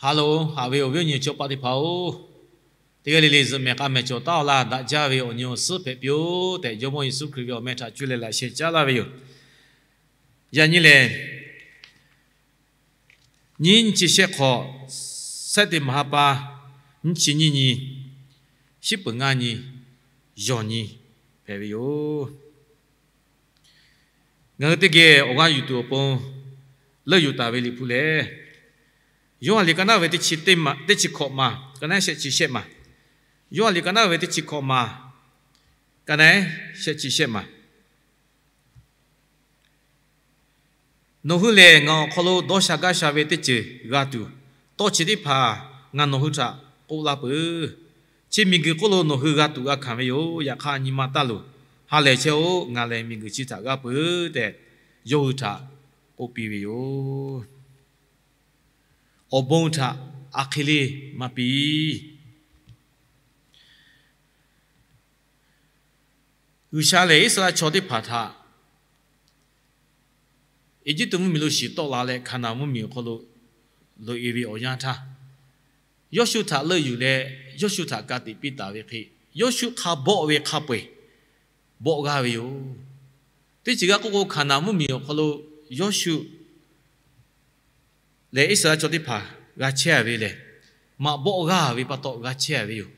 Hello, haꞈ ve awˬ viˉ awˬ nyi chaw paˆ teˇ hpaˍ-oˬ, teˇ g'aˇ le le zuhꞈ mehˍ k'a mehˍ cawˬ taˉ-aw laˇ. Daꞈ jaˇ ve awˬ nyi awˬ suhˉ hpehꞈ piˇ-oˆ tehꞈ, Jawˇmawˇ Yeˍsuˆ Hkriꞈ ve awˬ meh htaꞈ cuˇ leh laꞈ sheh caˉ laˇ ve yoˬ. Yaꞈ nyi lehˬ, nyiˇ nyi chi shehˆ hk'awꞈ, September ha pa, nyiˇ chi nyiˇ nyi, shiˉ peuˍ ngaˇ nyi, yawˬ nyi hpehꞈ ve yoˬ. Ngaˬ hui teˇ geh awˬ g'aˇ yuˬ tuˬ awˬ pon leuˆ yuˬ taˍ ve Liꞈ hpu lehˬ, Yoˇhanˬ liꞈ ka naˉ ve teˇ chi teˇ maˬ, teˇ chi hkawꞈ maˬ, ka naˉ shehˆ chi shehˆ maˬ. Yoˇhanˬ liꞈ ka naˉ ve teˇ chi hkawꞈ maˬ, ka naˉ shehˆ chi shehˆ maˬ. Nawˬ hui lehˬ, ngaˬ awˬ hk'aw lo dawˇ sha gaˇ sha ve teˇ ceuˬ g'a tuˬ, tawˇ chi teˇ hpaˍ ngaˬ nawˬ hui htaꞈ k'oˆ laˇ peuˬ. Chi miˬguiˬ hk'oˆ lo nawˬ hui g'a tuꞈ g'a hkanˍ ve yoˬ. Yaꞈ hk'aˇ, nyi ma taˇ loˬ. Ha lehˬ chehˇ-oˆ. Ngaˬ lehˬ miˬguiˬ chi htaꞈ g'a peuˬ tehꞈ, yawˇ hui htaꞈ k'oˆ piˇ ve yoˬ. Awˬ bon htaꞈ a hk'e le maˇ piˇ. G'uiˬsha lehˬ, Iˉsaˍreˍlaˆ chaw teˇ hpaˍ htaꞈ Eˇjiˇtuꞈ mvuhˇmiˬ lo shiˍ tawˆ la leh, Hkaˍnanˍ mvuhˇmiˬ awˬ hk'aw lo loꞈ-e ve awˬ yanˇ htaˇ, Yawˇshuˆ htaꞈ leuˆ yuˬ leh, Yawˇshuˆ htaꞈ ka tiꞈ piˇ taˍ ve hk'e, Yawˇshuˆ hk'a bawˆ ve hk'a peu-eˬ bawˆ g'aˇ ve yoˬ. Teˇ ceuˬ g'a k'oˆ k'o, Hkaˍnanˍ mvuhˇmiˬ awˬ hk'aw lo Yawˇshuˆ lehˬ, Iˉsaˍreˍlaˆ chaw teˇ hpaˍ g'a chehˇ ve lehˬ, maꞈ bawˆ g'aˇ ve pa taw g'a chehˇ ve yoˬ.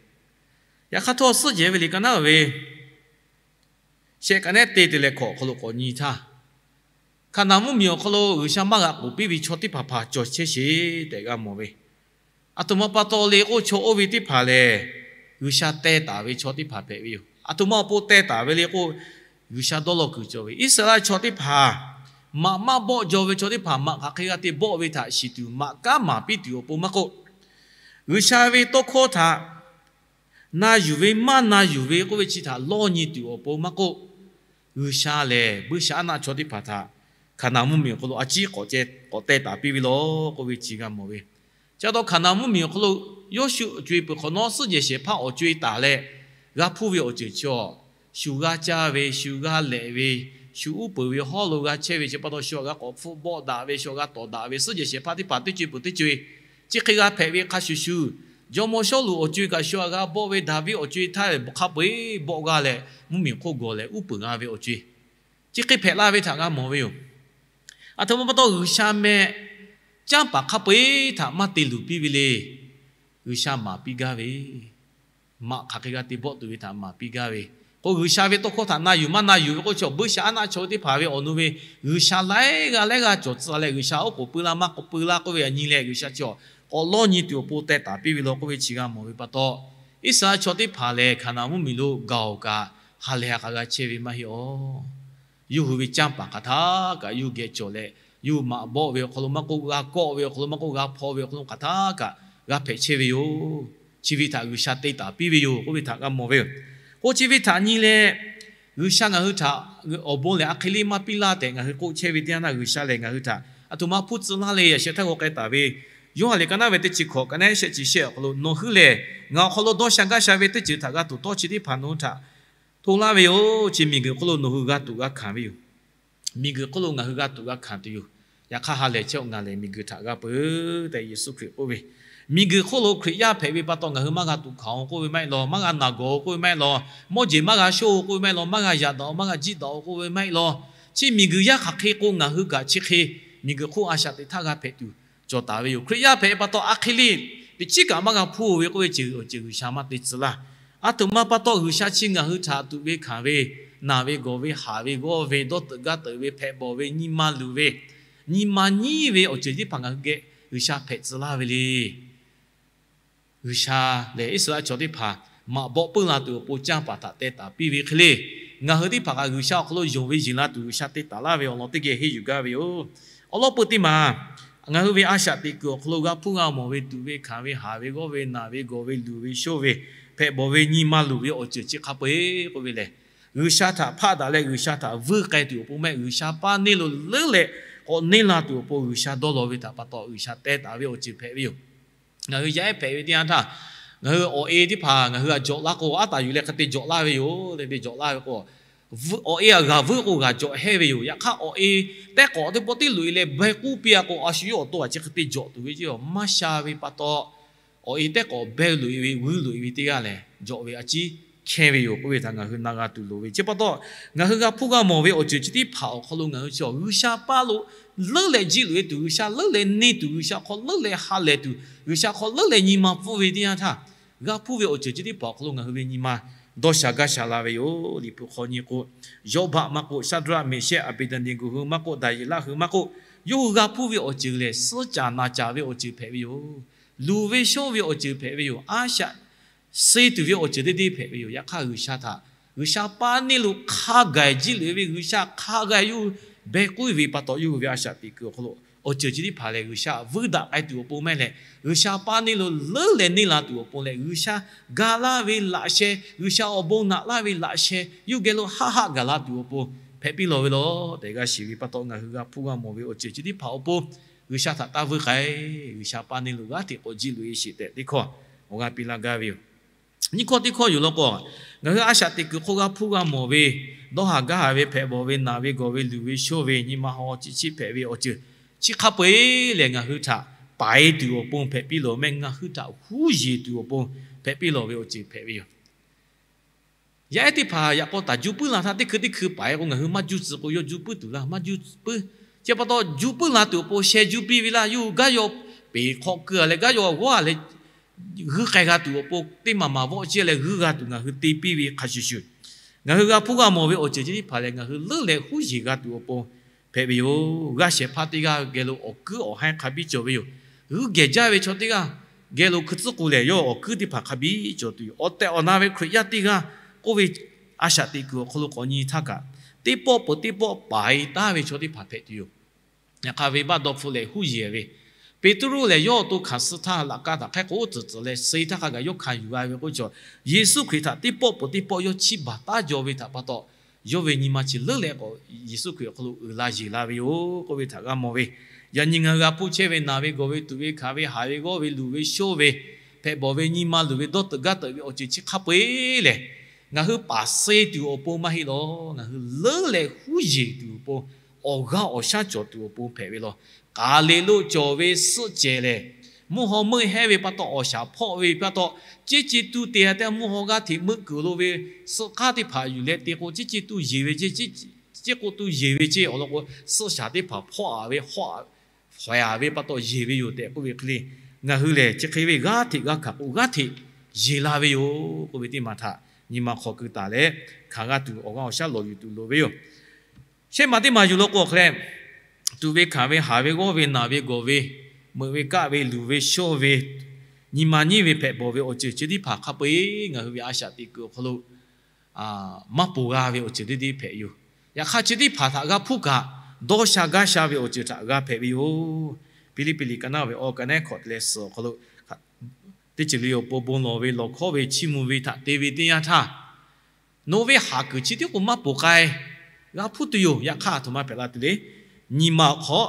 Yaꞈ hk'aˇ htawˇ, suhˉ jehˬ ve liꞈ ka naˉ ve shehˆ ka nehˉ te te leh hkawꞈ hk'aw lo k'awꞈ nyi htaˇ, Hkaˍnanˍ mvuhˇmiˬ awˬ hk'aw lo G'uiˬsha maˇ g'a k'oˍ piˇ ve chaw teˇ hpaˍ hpaˍ cawˬ chehˇ sheˍ tehꞈ g'a mawˬ ve, aˬ htoꞈ ma pa taw le k'o, chaw oˇ ve teˇ hpaˍ lehˬ, G'uiˬsha teh taˍ ve chaw teˇ hpaˍ hpehꞈ ve yoˬ. Aˬ htoꞈ ma awˬ pon teh taˍ ve le k'o, G'uiˬsha dawˇ law kuiˬ cawˬ ve Iˉsaˍreˍlaˆ chaw teˇ hpaˍ, maꞈ maˇ bawˆ jaw ve chaw teˇ hpaˍ maꞈ hk'aˬ hk'e g'a te bawˆ ve htaꞈ shiˍ tuˬ, maꞈ kanˉ maˍ piˇ tuˬ awˬ pon maˇ k'oˆ, G'uiˬsha ve tawˇ hkawˇ htaꞈ na yuˬ ve maˇ na yuˬ ve k'oˆ ve chi htaꞈ lawˇ nyi tuˬ awˬ pon maˇ k'oˆ, G'uiˬsha lehˬ buiˇshaˆaˉnaˆ chaw teˇ hpaˍ htaꞈ Hkaˍnanˍ mvuhˇmiˬ awˬ hk'aw lo a ciˉ k'awꞈ teh taˍ piˇ ve law k'oˆ ve chi g'a mawˬ ve. Chi pa taw, Hkaˍnanˍ mvuhˇmiˬ awˬ hk'aw lo Yawˇshuˆ co-e peuˬ hk'awꞈ nawˉ, suhˉ jehˬ shehˍ hpaˇ awˬ co-e taˍ leh g'a hpuˇ ve awˬ ceuˬ chi awˬ, shu g'aˇ caˇ ve, shu g'aˇ lehꞈ ve, shu uˉ peunˍ ve hawˉ lo g'a chehˇ ve chi pa taw, shu awˬ g'a k'awꞈ hpfuhˆ bawˆ daꞈ ve, shu awˬ g'a tawˍ daꞈ ve, suhˉ jehˬ shehˍ hpaˇ teˇ hpaˍ teˇ co-e peuˬ teˇ co-e chi hk'e g'a hpehꞈ ve hk'a shuˍ shuˍ, jawˇmawˇ Sawˉluꞈ awˬ co-e kaꞈ shu awˬ g'a bawˆ ve, Daˍviˆ awˬ co-e htaˇ hk'a peu-eˬ bawˆ g'aˇ leh, mvuhˇmiˬ hk'oˆ gawˬ leh uˉ peunˍ g'a ve awˬ co-e chi hk'e hpehꞈ la ve htaꞈ g'a mawˬ ve yoˬ. Aˬ htoꞈ ma pa taw, G'uiˬsha meh canˇ paˍ hk'a peu-eˬ htaꞈ maˇ te luˬ piˇ ve le. G'uiˬsha maˍ piˇ gaˇ ve, maꞈ hk'aˬ hk'e g'a te bawˆ tuˬ ve htaꞈ maˍ piˇ gaˇ ve, k'o G'uiˬsha ve tawˇ hkawˇ htaꞈ na yuˬ maˇ na yuˬ ve k'oˆ chi awˬ, buiˇshaˆaˉnaˆ chaw teˇ hpaˍ ve awˬ nu ve G'uiˬsha laiˉ g'aˇ laiˉ g'aˇ cawˬ tcuh leh, G'uiˬsha oˉ k'oˍ pui la maˇ k'oˍ pui la k'oˆ ve a nyi leh, G'uiˬsha chi awˬ k'awꞈ lawˇ nyi tuˬ awˬ pon teh taˍ piˇ ve law k'oˆ ve chi g'a mawˬ ve pa taw, Iˉsaˍreˍlaˆ chaw teˇ hpaˍ lehˬ, Hkaˍnanˍ mvuhˇmiˬ lo gaˬ-oˬ kaꞈ, ha lehˬ ha k'a g'a chehˇ ve maˇ heˆ awˬ. Yawˇ hui ve canˇ paˍ hk'aˬ htaˇ kaꞈ yawˇ hui geh cawˬ leh, yawˇ hui maꞈ bawˆ ve awˬ hk'aw lo maˇ k'oˆ, g'a kawˆ ve awˬ hk'aw lo maˇ k'oˆ, g'a hpaw ve awˬ hk'aw lo hk'aˬ htaˇ kaꞈ g'a hpehꞈ chehˇ ve yoˬ. Chi ve htaꞈ G'uiˬsha te taˍ piˇ ve yoˬ k'oˆ ve htaꞈ g'a mawˬ ve yoˬ. K'o chi ve htaꞈ nyi leh, G'uiˬsha ngaˬ hui htaꞈ awˬ bon lehˬ a hk'e le maˇ piˇ laˇ tehꞈ ngaˬ hui k'oˆ chehˇ ve teˇ yanˇ, G'uiˬsha lehˬ ngaˬ hui htaꞈ aˬ htoꞈ ma hpuˇ tcuh laˇ le. Yaꞈ sheh htaˇ k'awꞈ k'ai taˍ ve Yoˇhanˬ liꞈ ka naˉ ve teˇ chi hkawꞈ, ka naˉ shehˆ chi shehˆ awˬ hk'aw lo, Nawˬ hui lehˬ ngaˬ awˬ hk'aw lo dawˇ sha gaˇ sha ve teˇ ceuˬ htaꞈ g'a tuˬ tawˇ chi teˇ hpaˍ nawˬ hui htaꞈ hto laˇ ve yoˬ. Chi miˬguiˬ hk'oˆ lo nawˬ hui g'a tuˬ g'a hkanˍ ve yoˬ. Miˬguiˬ hk'oˆ lo ngaˬ hui g'a tuˬ g'a hkanˍ tuˬ yoˬ. Yaꞈ hk'aˇ, ha lehˬ chehˇ-oˆ, ngaˬ lehˬ miˬguiˬ htaꞈ g'a peuˬ tehꞈ Yeˍsuˆ Hkriꞈ k'oˆ ve. Miˬguiˬ hk'oˆ lo Hkriꞈ yaˇ hpehꞈ ve pa taw, ngaˬ hui maˇ g'a tuˬ hkanˍ-oˬ k'oˆ ve maˇ heˆ law, maˇ g'a naˬ gawˬ-oˬ k'oˆ ve maˇ heˆ law, mawˇ jeˬ maˇ g'a shoˆ-oˬ k'oˆ ve maˇ heˆ law, maˇ g'a yaꞈ daꞈ-oˬ, maˇ g'a jiˆ daꞈ-oˬ k'oˆ ve maˇ heˆ law. Chi miˬguiˬ yaˇ hk'aˬ hk'e k'o, ngaˬ hui kaꞈ chi hk'e miˬguiˬ hk'oˆ a shaꞈ teꞈ htaˇ g'a hpehꞈ tuˬ cawˬ taˍ ve yoˬ. Hkriꞈ yaˇ hpehꞈ ve pa taw, a hk'e le teꞈ chiˉ kaꞈ maˇ g'a hpuˇ ve k'oˆ ve ceuˬ awˬ ceuˬ G'uiˬsha maˇ te tcuh laˇ. Aˬ htoꞈ ma pa taw, G'uiˬsha chi ngaˬ hui htaꞈ tuꞈ ve hkanˍ ve, naˬ ve gawˬ ve, haˍ ve g'awˇ ve, dawˇ teuꞈ gaˇ teuꞈ ve, hpehꞈ bawˬ ve, nyi ma luˬ ve, nyi ma nyiˉ ve awˬ ceuˬ teˇ hpaˍ ngaˬ hui geh G'uiˬsha hpehꞈ tcuh laˇ ve le. G'uiˬsha lehˬ, Iˉsaˍreˍlaˆ chaw teˇ hpaˍ maꞈ bawˆ puiˉ la tuˬ awˬ pon canˇ paˍ htaꞈ teh taˍ piˇ ve hk'e le, ngaˬ hui teˇ hpaˍ kaꞈ G'uiˬsha awˬ hk'aw lo yonˍ ve yeˬ la tuˬ G'uiˬsha te taˍ laˇ ve awˬ lawn teˇ geh henˇ yuˬ gaˇ ve yoˬ. Awˬ lawn peuˬ teˇ maˬ, ngaˬ hui ve a shaꞈ teꞈ kuiˬ awˬ hk'aw lo g'a hpuˇ g'a mawˬ ve, tuꞈ ve hkanˍ ve, haˍ ve g'awˇ ve, naˬ ve gawˬ ve, luˬ ve shoˇ ve, hpehꞈ bawˬ ve, nyi ma luˬ ve awˬ ceuˬ chi hk'a peu-eˬ k'oˆ ve lehˬ, G'uiˬsha htaꞈ hpaˆ daꞈ leh G'uiˬsha htaꞈ vuiˇ k'ai tuˬ awˬ pon mehˆ, G'uiˬsha paˇ neˇ lo leuˉ leh k'awꞈ neˇ la tuˬ awˬ pon G'uiˬsha dawˇ law ve htaꞈ pa taw, G'uiˬsha teh taˍ ve awˬ ceuˬ hpehꞈ ve yoˬ. Ngaˬ hui yaˇ ehˉ hpehꞈ ve teˇ yanˇ htaˇ, ngaˬ hui awˬ e teˇ hpaˍ ngaˬ hui htaꞈ jawꞈ laˇ k'o, aˉ taˍ yuˬ leh hk'e te jawꞈ laˇ ve yoˬ. Te te jawꞈ laˇ ve k'o, awˬ e aꞈ g'aˬ vuiˬ k'o g'aˬ jawꞈ hehˇ ve yoˬ. Yaꞈ hk'aˇ, awˬ e tehˉ k'awꞈ teˇ pawˆ teˇ loꞈ e leh beh k'uˉ piˇ-a k'o, a shu yawˇ awˬ to aꞈ chi hk'e te jawꞈ tuˬ ve ceˇ, maˇ sha ve pa taw, awˬ e tehˉ k'awꞈ beh loꞈ e ve, vuiˇ loꞈ e ve teˇ g'aˇ lehˬ, jawꞈ ve a ciˉ hkehˇ ve yoˬ k'oˆ ve htaꞈ ngaˬ hui na g'a tuˬ loˍ ve. Chi pa taw, ngaˬ hui g'a hpuˇ g'a mawˬ ve awˬ ceuˬ chi teˇ hpaˍ awˬ hk'aw lo ngaˬ hui chi G'uiˬsha paˇ lo leuˉ leh jiˇ loꞈ e tuˬ, G'uiˬsha leuˉ leh neˇ tuˬ, G'uiˬsha hk'aw leuˉ leh ha lehˬ tuˬ, G'uiˬsha hk'aw leuˉ leh nyi ma pfuhˇ ve teˇ yanˇ htaˇ, g'a hpuˇ ve awˬ ceuˬ chi teˇ hpaˍ awˬ hk'aw lo ngaˬ hui ve nyi ma dawˇ sha gaˇ sha la ve yoˬ. Liꞈ hpu hk'aw nyi k'o, Yawˇbaˆ maˇ k'oˆ, Shaˍdraˆ, Meˍshehˆ, Aˍbeˍdeˍneˍgoˍ hui maˇ k'oˆ, Daˍyeˍlaˆ hui maˇ k'oˆ, yawˇ hui g'a hpuˇ ve awˬ ceuˬ lehˬ, suhˉ caˍ naˍ caˍ ve awˬ ceuˬ hpehꞈ ve yoˬ. Luˬ ve shonˇ ve awˬ ceuˬ hpehꞈ ve yoˬ. A shaꞈ suh tuˬ ve awˬ ceuˬ teˇ deˇ hpehꞈ ve yoˬ. Yaꞈ hk'aˇ, G'uiˬsha htaꞈ, G'uiˬsha paˇ neˇ lo hk'a gaˬ jiˇ loꞈ e ve, G'uiˬsha hk'a gaˬ yawˇ hui beh k'uˉ ve pa taw, yawˇ hui ve a shaꞈ teꞈ kuiˬ awˬ hk'aw lo awˬ ceuˬ chi teˇ hpaˍ lehˬ, G'uiˬsha vuiˇ daꞈ k'ai tuˬ awˬ pon maˇ heˆ leh, G'uiˬsha paˇ neˇ lo leuˉ leh neˇ la tuˬ awˬ pon leh, G'uiˬsha ga laˇ ve laꞈ sheh, G'uiˬsha awˬ bon naꞈ laˇ ve laꞈ sheh yawˇ geh lo haˆ haˆ gaˬ la tuˬ awˬ pon hpehꞈ piˇ lawˬ ve lawˬ tehꞈ g'a shiˍ ve pa taw, ngaˬ hui g'a hpuˇ g'a mawˬ ve awˬ ceuˬ chi teˇ hpaˍ awˬ pon G'uiˬsha htaꞈ taˇ vuiˇ k'ai. G'uiˬsha paˇ neˇ lo g'aˇ hteꞈ k'awꞈ jiˇ loꞈ e sheˍ tehꞈ teˇ hkawˇ awˬ g'aˇ piˇ laˇ gaˇ ve yoˬ. Nyiˇ hkawˇ teˇ hkawˇ yoˬ law k'o, ngaˬ hui a shaꞈ teꞈ kuiˬ hk'oˆ g'a hpuˇ g'a mawˬ ve, dawˇ haˍ gaˇ haˍ ve, hpehꞈ bawˬ ve, naˬ ve gawˬ ve, luˬ ve shonˇ ve, nyi ma haw chi chiˆ hpehꞈ ve awˬ ceuˬ chi hk'a peu-eˬ lehˬ, ngaˬ hui htaꞈ paiˍ tuˬ awˬ pon hpehꞈ piˇ lawˬ meh, ngaˬ hui htaꞈ huˉ yeˬ tuˬ awˬ pon hpehꞈ piˇ lawˬ ve awˬ ceuˬ hpehꞈ ve yoˬ. Yaˇ ehˉ teˇ hpaˍ yaꞈ k'aw taˍ juˇ puiˉ la htaˇ, teˇ hkui teˇ hkui paiˍ k'o, ngaˬ hui maˇ juˇ tcuh k'o, yawˇ juˇ puiˉ tuˬ laˇ, maˇ juˇ puiˉ. Chi pa taw, juˇ puiˉ la tuˬ awˬ pon sheh juˇ piˇ ve laˇ, yawˇ hui gaˇ yaw peˍ hk'aw keu-a leh gaˇ yaw g'awˇ-a leh g'uiˇ k'ai g'a tuˬ awˬ pon, teˇ maˬ maˬ vawˆ chehˇ leh g'uiˇ g'a tuˬ ngaˬ hui te piˇ ve hk'a shuˍ shuˍ, ngaˬ hui g'a hpuˇ g'a mawˬ ve awˬ ceuˬ chi teˇ hpaˍ lehˬ, ngaˬ hui leuˉ leh huˉ yeˬ g'a tuˬ awˬ pon hpehꞈ ve yoˬ. G'aˇ shehˍ hpaˇ teˇ g'aˇ geh lo awˬ kuiˉ awˬ haiˇ hk'a biˇ cawˬ ve yoˬ. G'uiˇ geh jaˇ ve chaw teˇ g'aˇ geh lo hkui tcuhˉ k'o lehˬ, yawˇ awˬ kuiˉ teˇ hpaˍ hk'a biˇ cawˬ tuˬ yoˬ. Awˬ tehˬ awˬ na ve Hkriꞈ yaˇ teˇ g'aˇ k'oˆ ve a shaꞈ teꞈ kuiˬ awˬ hk'aw lo k'awꞈ nyi htaˇ kaꞈ, teˇ pawˆ peuˬ teˇ pawˆ paiˍ taˍ ve chaw teˇ hpaˍ hpehꞈ tuˬ yoˬ. Yaꞈ hk'aˇ, venˇbaˆ dawˇ hpfuhˆ leh huˉ yeˬ ve Peˍtruˆ lehˬ, yawˇ awˬ to hkanˍ suh htaˇ laꞈ ka htaꞈ hk'e k'o tcuhˍ tcuhˍ leh suh htaˇ hk'a gaˬ yawˇ hkanˍ yuˬ g'a ve k'oˆ ve chaw, Yeˍsuˆ Hkriꞈ htaꞈ teˇ pawˆ peuˬ teˇ pawˆ yawˇ chiˇ baˬ taˉ jaw ve htaꞈ pa taw, yawˇ ve nyi ma chi leuˉ leh k'awꞈ Yeˍsuˆ Hkriꞈ awˬ hk'aw lo uiˍ la yeˬ la ve yoˬ k'oˆ ve htaꞈ g'a mawˬ ve. Yaꞈ nyi ngaˬ hui g'a hpuˇ chehˇ ve naˬ ve gawˬ ve tuꞈ ve hkanˍ ve haˍ ve g'awˇ ve luˬ ve shonˇ ve hpehꞈ bawˬ ve nyi ma luˬ ve dawˇ teuꞈ gaˇ teuꞈ ve awˬ ceuˬ chi hk'a peu-eˬ lehˬ, ngaˬ hui paˍ suh tuˬ awˬ pon maˇ heˆ lawˬ. Ngaˬ hui leuˉ leh huˉ yeˬ tuˬ awˬ pon, awˬ g'aˇ awˬ shaˉ cawˬ tuˬ awˬ pon hpehꞈ ve lawˬ. K'aˍ leꞈ lo cawˬ ve suhˆ cehˬ lehˬ, mvuhˇ haw meuˆ hehˉ ve pa taw awˬ shaˍ hpawˆ ve pa taw, ceˇ ce tuˇ te-a tehꞈ mvuhˇ haw g'aˇ hteꞈ meuˆ kuiˬ lo ve suhˆ k'aˉ teˇ hpaˍ yuˬ leh te k'o, ceˇ ce tuˇ yeˬ ve ceˇ, ceˇ k'o tuˇ yeˬ ve ceˇ awˬ lawn k'o, suhˆ shaˍ teˇ hpaˍ hpawˆ-a ve, hawˆ-a ve pa taw yeˬ ve yoˬ tehꞈ k'oˆ ve hk'e le. Ngaˬ hui lehˬ chi hk'e ve g'aˇ hteꞈ g'a hkanˍ k'o, g'aˇ hteꞈ yeˬ la ve yoˬ k'oˆ ve teˇ maˬ htaꞈ nyi ma hk'aw keu taˍ leh, hkanˍ g'a tuˬ awˬ g'aˇ awˬ shaˉ lawˬ yuˬ tuˬ loˍ ve yoˬ. Shehˆ maˬ teˇ maˬ yuˬ law k'o hk'e leh, tuꞈ ve hkanˍ ve haˍ ve g'awˇ ve naˬ ve gawˬ ve, meuꞈ ve kaˆ ve luˬ ve shonˇ ve, nyi ma nyiˇ ve hpehꞈ bawˬ ve awˬ ceuˬ chi teˇ hpaˍ hk'a peu-eˬ ngaˬ hui ve a shaꞈ teꞈ kuiˬ awˬ hk'aw lo maˇ ponˬ g'a ve awˬ ceuˬ teˇ deˇ hpehꞈ yoˬ. Yaꞈ hk'aˇ, chi teˇ hpaˍ htaꞈ g'a hpuˇ kaꞈ, dawˇ sha gaˇ sha ve awˬ ceuˬ htaꞈ g'a hpehꞈ ve yoˬ. Hpiˇliˇpiˆ liꞈ ka naˉ ve awˬ ka naˉ hkawꞈ te leh suhˍ awˬ hk'aw lo teˇ ceuˬ le awˬ pon bon lawˬ ve, lawˬ hkawˉ ve, chiˇ mvuh ve htaꞈ te ve teˇ yanˇ htaˇ, nawˬ ve haˍ kuiˬ chi tiˉ k'o maˇ ponˬ k'ai, g'a hpuˇ tuˬ yoˬ. Yaꞈ hk'aˇ, aˬ htoꞈ ma hpehꞈ la tuˬ le. Nyi ma awˬ hk'aw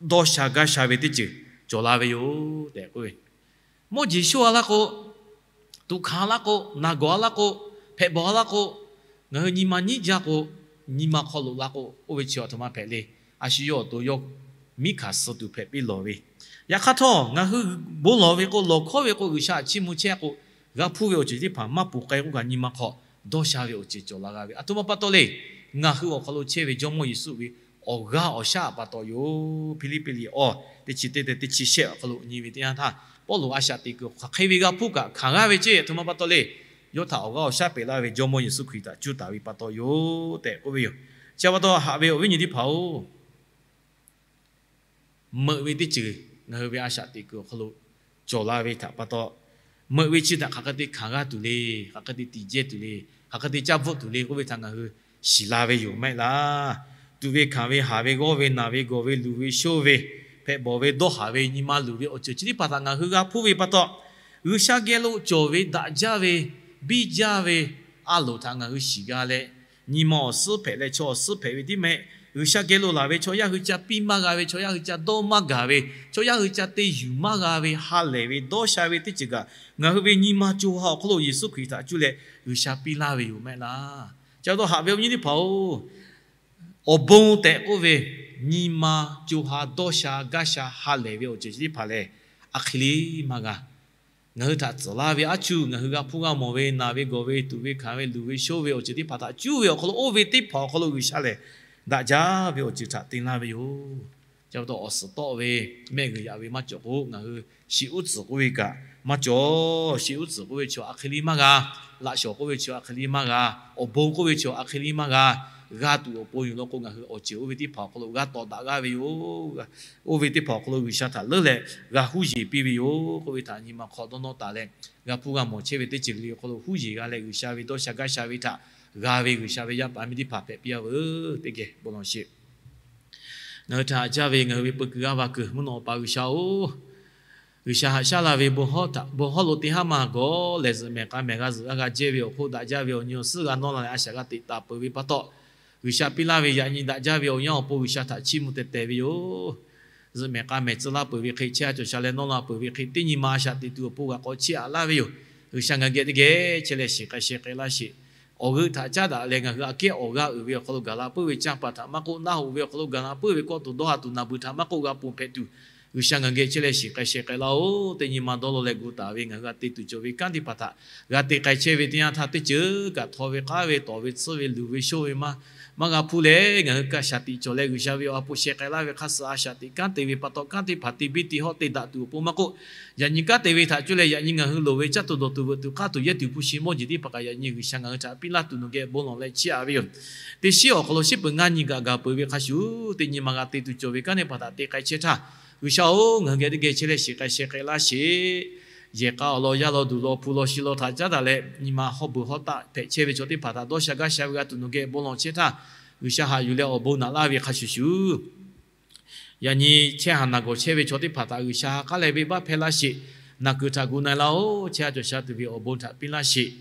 dawˇ sha gaˇ sha ve teˇ ceuˬ cawˬ la ve yoˬ tehꞈ k'oˆ ve, mawˇ jeˬ shawˇ-a laˇ k'o, tuꞈ hkanˍ-a laˇ k'o, naˬ gawˬ-a laˇ k'o, hpehꞈ bawˬ-a laˇ k'o, ngaˬ hui nyi ma nyiˉ jaˇ k'o, nyi ma hk'aw loꞈ la k'o, oˇ ve chi aˬ htoꞈ ma hpehꞈ le. A shu yawˇ awˬ to yawˇ miˉ hkanˍ suh tuˬ hpehꞈ piˇ lawˬ ve. Yaꞈ hk'aˇ htawˇ, ngaˬ hui bon lawˬ ve k'o, lawˬ hkawˉ ve k'o, G'uiˬsha chiˇ mvuh chehˇ k'o, g'a hpuˇ ve awˬ ceuˬ teˇ hpaˍ maˇ ponˬ k'ai k'oˆ kaꞈ, nyi ma hk'aw dawˇ sha ve awˬ ceuˬ cawˬ la g'a ve. Aˬ htoꞈ ma pa taw le. Ngaˬ hui awˬ hk'aw lo chehˇ ve Jawˇmawˇ Yeˍsuˆ ve awˬ g'aˇ awˬ shaˉ pa taw yoˬ. Hpiˇliˇpiˆ liꞈ awˬ teˇ chi teˇ teˇ teˇ chi shehˆ awˬ hk'aw lo nyi ve teˇ yanˇ htaˇ, Pawˇluꞈ a shaꞈ teꞈ kuiˬ hk'aˬ hk'e ve g'a hpuˇ kaꞈ hkanˍ g'aˇ ve ceˇ, aˬ htoꞈ ma pa taw le. Yawˇ htaꞈ awˬ g'aˇ awˬ shaˉ peꞈ laˇ ve Jawˇmawˇ Yeˍsuˆ Hkriꞈ htaꞈ cuˇ taˍ ve pa taw yoˬ tehꞈ k'oˆ ve yoˬ. Chi pa taw, haꞈ ve awˬ viˉ nyi teˇ hpaˍ-oˬ, meuꞈ ve teˇ ceuˬ ngaˬ hui ve a shaꞈ teꞈ kuiˬ awˬ hk'aw lo cawˬ la ve htaꞈ pa taw, meuꞈ ve chi htaꞈ hk'aˬ hk'e te hkanˍ g'a tuˬ le, hk'aˬ hk'e te tiꞈ jehˇ tuˬ le, hk'aˬ hk'e te caˇ bvuhˆ tuˬ le k'oˆ ve htaꞈ ngaˬ hui shiˍ la ve yoˬ maˇ heˆ laˇ. Tuꞈ ve hkanˍ ve haˍ ve g'awˇ ve naˬ ve gawˬ ve luˬ ve shonˇ ve, hpehꞈ bawˬ ve dawˇ haˍ ve nyi ma luˬ ve awˬ ceuˬ chi teˇ hpaˍ htaꞈ ngaˬ hui g'a hpuˇ ve pa taw, G'uiˬsha geh lo cawˬ ve daꞈ jaˇ ve, biˇ jaˇ ve a loˍ htaꞈ ngaˬ hui shiˍ g'a leh, nyi ma awˬ suhˉ hpehꞈ leh chaw awˬ suhˉ hpehꞈ ve tiˉ mehˆ. G'uiˬsha geh lo laˬ ve chaw yaˇ hui ca piˇ maˇ g'a ve, chaw yaˇ hui ca dawˇ maˇ gaˬ ve, chaw yaˇ hui ca te yuˬ maˇ g'a ve, ha lehˬ ve, dawˇ sha ve teˇ ceuˬ kaꞈ, ngaˬ hui ve nyi ma co ha awˬ hk'aw lo Yeˍsuˆ Hkriꞈ htaꞈ cuˇ leh G'uiˬsha piˇ laˇ ve yoˬ maˇ heˆ laˇ. Ca dawˇ haꞈ ve awˬ nyi teˇ hpaˍ-oˬ, awˬ bon tehꞈ k'oˆ ve, nyi ma co ha dawˇ sha gaˇ sha ha lehˬ ve awˬ ceuˬ chi teˇ hpaˍ lehˬ, a hk'e le maˇ g'a. Ngaˬ hui htaꞈ tcuhˍ laˇ ve aˉ chuˇ, ngaˬ hui g'a hpuˇ g'a mawˬ ve, naˬ ve gawˬ ve, tuꞈ ve hkanˍ ve, luˬ ve shoˉ ve awˬ ceuˬ teˇ hpaˍ htaꞈ cuˇ ve awˬ hk'aw lo oˇ ve teˇ hpaˍ awˬ hk'aw lo G'uiˬsha lehˬ, daꞈ jaˇ ve awˬ ceuˬ htaꞈ te laˇ ve yoˬ. Ca pa taw awˬ suhˍ tawˆ ve, mehˆ g'uiˬ yaꞈ ve maˇ cawˬ k'o, ngaˬ hui shiˍ uˉ tcuhˍ k'oˆ ve kaꞈ maˇ cawˬ. Shiˍ uˉ tcuhˍ k'oˆ ve chaw a hk'e le maˇ g'a. Laꞈ shawnˍ k'oˆ ve chaw a hk'e le maˇ g'a. Awˬ bon k'oˆ ve chaw a hk'e le maˇ g'a. G'a tuˬ awˬ pon yoˬ law k'o, ngaˬ hui awˬ ceuˬ oˇ ve teˇ hpaˍ awˬ hk'aw lo g'a tawˍ daꞈ g'aˇ ve yoˬ. Oˇ ve teˇ hpaˍ awˬ hk'aw lo G'uiˬsha htaꞈ leuˉ leh g'a huˉ yeˬ piˇ ve yoˬ k'oˆ ve htaꞈ nyi ma hk'aw dawˇ nawˇ taˍ leh, g'a hpuˇ g'a mawˬ chehˇ ve teˇ ceuˬ le awˬ hk'aw lo huˉ yeˬ g'a leh, G'uiˬsha ve dawˇ sha gaˇ sha ve htaꞈ g'a ve G'uiˬsha ve yaˇ paˍ miˇ teˇ hpaˍ hpehꞈ piˇ-a veuˬ. Teˇ geh bon lawˬ sheˍ. Ngaˬ hui htaꞈ haꞈ jaˇ ve ngaˬ hui ve peu kuiˬ g'aˇ va kuiˬ mvuhˇ naw awˬ pa G'uiˬsha-oˬ, G'uiˬsha haꞈ shaˉ la ve bon hawˉ lo teˇ haˉ maˇ gawˬ lehˬ, zuhꞈ mehˍ k'a mehˍ g'a zuhꞈ g'a g'a jehˇ ve awˬ hk'oˆ daꞈ jaˇ ve awˬ nyi awˬ suhˉ g'a nawˇ la leh a shaꞈ g'a teꞈ taˍ peuˬ ve pa taw, G'uiˬsha piˇ laˇ ve yaꞈ nyi daꞈ jaˇ ve awˬ yanˇ awˬ pon G'uiˬsha htaꞈ chiˇ mvuh teh teh ve yoˬ. Zuhꞈ mehˍ k'a mehˍ tcuh laˇ peuˬ ve hk'e, chehˇ a cawˬ sha leh nawˇ la peuˬ ve hk'e, teˇ nyi ma a shaꞈ teꞈ tuˬ awˬ pon g'a k'awꞈ chiˇ aꞈ laˇ ve yoˬ. G'uiˬsha ngaˬ geh teˇ geh chehˇ leh shiˍ k'ai sheh k'ai laˇ sheˍ. Awˬ g'euˆ htaꞈ caˉ daꞈ leh ngaˬ hui aꞈ kehˉ awˬ g'aˇ uiˍ ve awˬ hk'aw lo gaˬ la puiˉ ve canˇ paˍ htaꞈ maˇ k'oˆ, naˆ hoꞈ ve awˬ hk'aw lo gaˬ la puiˉ ve kawˆ tuˬ dawˇ ha tuˬ naˬ beuˬ htaꞈ maˇ k'oˆ g'a ponˬ hpehꞈ tuˬ, G'uiˬsha ngaˬ geh chehˇ leh shiˍ k'ai sheh k'ai laˇ-oˬ. Teˇ nyi ma dawˇ law leh gu taˍ ve ngaˬ hui g'a te tuˬ cawˬ ve kanˉ teˇ hpaˍ htaꞈ g'a te k'ai chehˇ ve teˇ yanˇ htaˇ, teˇ ceuˬ kaꞈ htaw ve k'aˉ ve tawˍ ve tsuhˇ ve luˬ ve shoˉ ve maˇ maˇ g'a hpuˇ leh, ngaˬ hui kaꞈ shaˍ tiꞈ cawˬ leh G'uiˬsha ve awˬ ha hpu sheh k'ai laˇ ve hk'a suh a shaꞈ teꞈ kanˉ te ve pa taw, kanˉ teˇ hpaˍ te biˇ te hawˆ te daꞈ tuˬ awˬ pon maˇ k'oˆ, yaꞈ nyi kanˉ te ve htaꞈ cuˇ leh yaꞈ nyi ngaˬ hui loˍ ve caˇ tuˬ dawˬ tuˬ veuꞈ tuˬ k'aˇ tuˬ yehˇ tuˬ hpu shi mawˇ jeˬ teˇ hpaˍ kaꞈ yaꞈ nyi G'uiˬsha ngaˬ hui htaꞈ piˇ laˇ tuˬ nawˬ geh bon lawˬ leh chiˇ aꞈ ve yoˬ. Teˇ shiˉ awˬ hk'aw lo shiˉ peuˬ ngaˇ nyi gaꞈ gaˬ peuˬ ve hk'a shuˍ, teˇ nyi ma g'a te tuˬ cawˬ ve kanˉ teˇ hpaˍ htaꞈ te k'ai chehˇ htaˇ, G'uiˬsha-oˬ, ngaˬ hui geh teˇ geh chehˇ leh shiˍ k'ai sheh k'ai laˇ sheˍ. Yehˬ k'a awˬ lawn yaˇ lawn duˬ lawn hpu lawn shi lawn htaꞈ caˉ daꞈ leh, nyi ma hawˇ beuˬ hawˇ taˆ hpehꞈ chehˇ ve chaw teˇ hpaˍ htaꞈ dawˇ sha gaˇ sha ve g'a tuˬ nawˬ geh bon lawˬ chehˇ htaˇ, G'uiˬsha haꞈ yuˬ leh awˬ bon naꞈ laˇ ve hk'a shuˍ shuˍ, yaꞈ nyi chehˇ haˍ naˬ gawˬ chehˇ ve chaw teˇ hpaˍ htaꞈ G'uiˬsha ha k'aˉ leh venˇbaˆ hpehˇ laˇ sheˍ. Naˬ kuiˬ htaꞈ gu na-e laˇ-oˬ. Chehˇ a cawˬ sha tuˬ ve awˬ bon htaꞈ piˇ laˇ sheˍ.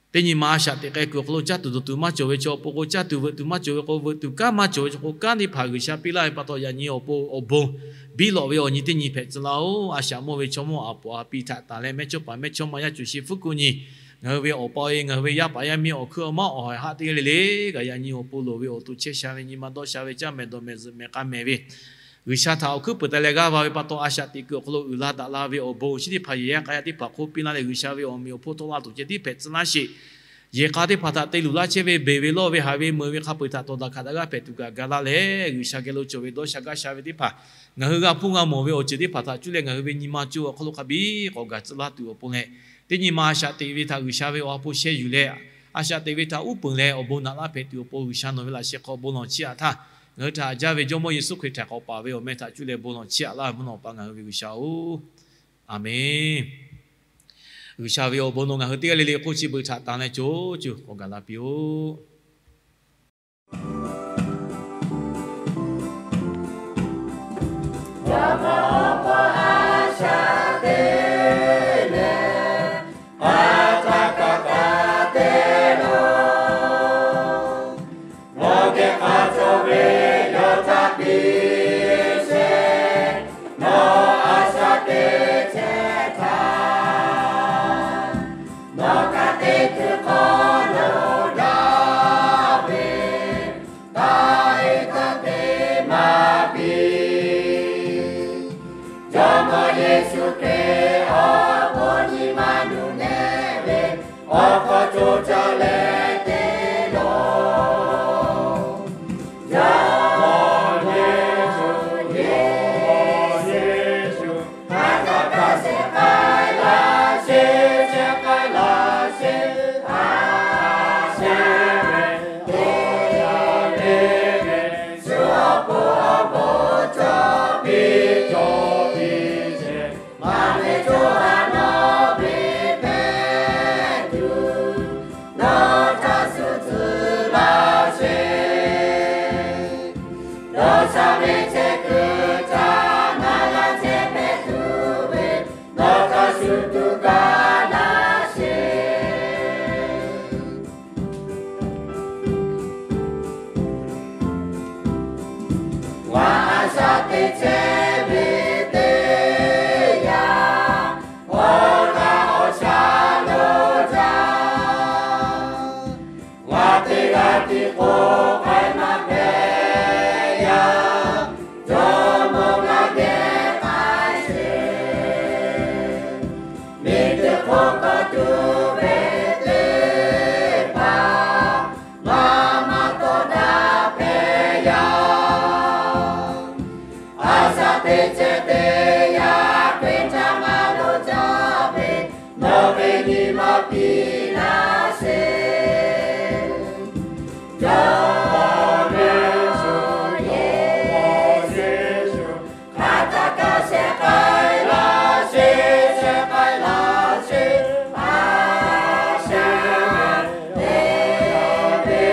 Teˇ nyi ma a shaꞈ teꞈ k'ai kuiˬ awˬ hk'aw lo caˇ tuˬ dawˬ tuˬ maˇ cawˬ ve chaw, awˬ pon k'o caˇ tuˬ veuꞈ tuˬ maˇ cawˬ ve k'o, veuꞈ tuˬ kanˉ maˇ cawˬ ve chaw k'o, kanˉ teˇ hpaˍ G'uiˬsha piˇ laˇ ve pa taw, yaꞈ nyi awˬ pon awˬ bon biˇ lawꞈ ve awˬ nyi teˇ nyi hpehꞈ tcuh laˇ-oˬ. A shaꞈ mawˇ ve chaw mawˇ aˬ poˍ aˬ pi htaꞈ tanˬ leh mehˇchawˇpaˍ mehˇchawˇma yaˇ cuˬ shi hpfuhˇ kuˆ nyi, ngaˬ hui ve awˬ pa-e, ngaˬ hui ve yaˇ paˍ yaˇ miˇ awˬ hkuiˉ awˬ maˉ awˬ hawehˬ haˆ teˇ g'aˇ le le kaꞈ, yaꞈ nyi awˬ pon loˍ ve awˬ to chehˇ sha ve nyi ma dawˇ sha ve caˇ mehˍ dawˬ mehˍ zuhꞈ mehˍ k'a mehˍ ve G'uiˬsha htaꞈ awˬ hkuiˉ peuˬ te leh g'aˇ va ve pa taw, a shaꞈ teꞈ kuiˬ awˬ hk'aw lo uiˍ la daꞈ la ve awˬ bon chi teˇ hpaˍ yehˬ yaˇ k'a yaˇ teˇ hpaˍ hk'oˆ piˇ laˇ leh, G'uiˬsha ve awˬ meꞈ awˬ hponˇ tawˆ la tuˬ ceh tiˉ hpehꞈ tcuh laˇ sheˍ. Yehˬ k'a teˇ hpaˍ htaꞈ te luˬ laˇ chehˇ ve beˬ ve lawˇ ve haˍ ve meuˬ ve hk'a peu-eˬ htaꞈ tawˍ daꞈ hkanˍ daꞈ g'aˇ hpehꞈ tuˬ kaꞈ ga laˇ leh, G'uiˬsha geh lo cawˬ ve dawˇ sha gaˇ sha ve teˇ hpaˍ, ngaˬ hui g'a hpuˇ g'a mawˬ ve awˬ ceuˬ teˇ hpaˍ htaꞈ cuˇ leh ngaˬ hui ve nyi ma co awˬ hk'aw lo hk'a biˇ k'awꞈ gaˬ tcuh laˇ tuˬ awˬ pon leh, teˇ nyi ma a shaꞈ teꞈ ve htaꞈ G'uiˬsha ve awˬ ha hpu sheh yuˬ leh, a shaꞈ teꞈ ve htaꞈ uˉ peunˍ leh awˬ bon naꞈ laˇ hpehꞈ tuˬ awˬ pon G'uiˬsha nawˬ ve laꞈ sheh hk'aw bon lawˬ chiˇ aꞈ htaˇ, ngaˬ hui htaꞈ haꞈ jaˇ ve Jawˇmawˇ Yeˍsuˆ Hkriꞈ htaꞈ k'awꞈ paˍ ve awˬ meh htaꞈ cuˇ leh bon lawˬ chiˇ aꞈ laˇ ve mvuhˇ naw awˬ pa ngaˬ hui ve G'uiˬsha-oˬ, aˬ menˍ. G'uiˬsha ve awˬ bon nawˬ ngaˬ hui teˇ g'aˇ le le hk'oˆ chi beuꞈ htaꞈ tanˬ leh co co k'awꞈ gaˬ la piˇ-oˆ. Jawˇmawˇ Yeˍsuˆ Hkriꞈ awˬ bon nyi ma nuˬ nehˆ ve awˬ hk'aw co caˇ leh te loˬ. Jawˇmawˇ Yeˍsuˆ, Yeˍsuˆ, Yeˍsuˆ, a shaꞈ teꞈ chehˇ k'ai laˇ sheˍ, chehˇ k'ai laˇ sheˍ, a shaꞈ teꞈ chehˇ ve, te ve, shu awˬ pon awˬ bon cawˬ piˇ cawˬ piˇ sheˍ. Maˍ ve co ha nawˬ ve hpehꞈ tuˬ, nawˬ htaꞈ shu tcuh laˇ sheˍ. Dawˇ sha ve chehˇ kuiˬ htaꞈ na la chehˇ hpehꞈ tuˬ ve, nawˬ htaꞈ shu tuˬ gaˇ laˇ sheˍ. Ngaˬ a shaꞈ teꞈ chehˇ ve teˇ yanˇ, awˬ g'aˇ awˬ shaˍ lo jaˇ. Ngaˬ Teˇ ceh teˇ yanˇ hk'e htaꞈ ngaˬ lo caˇ ve, nawˬ ve nyi ma piˇ laˇ sheˍ. Jawˇmawˇ Yeˍsuˆ, Jawˇmawˇ Yeˍsuˆ, hk'aˬ htaˇ kaꞈ shehˍ k'ai laˇ sheˍ, shehˍ k'ai laˇ sheˍ. A shehˍ ve, teˇ ve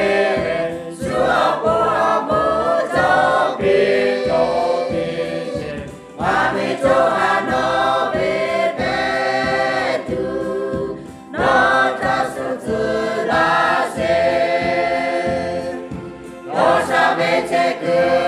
ve, shu awˬ pon awˬ bon cawˬ piˇ, cawˬ piˇ sheˍ. Maˇ ve co ha nawˬ ve hpehꞈ tuˬ, nawˬ htaꞈ shuˍ tcuh laˇ sheˍ. G'uiˬsha ve chehˇ kuiˬ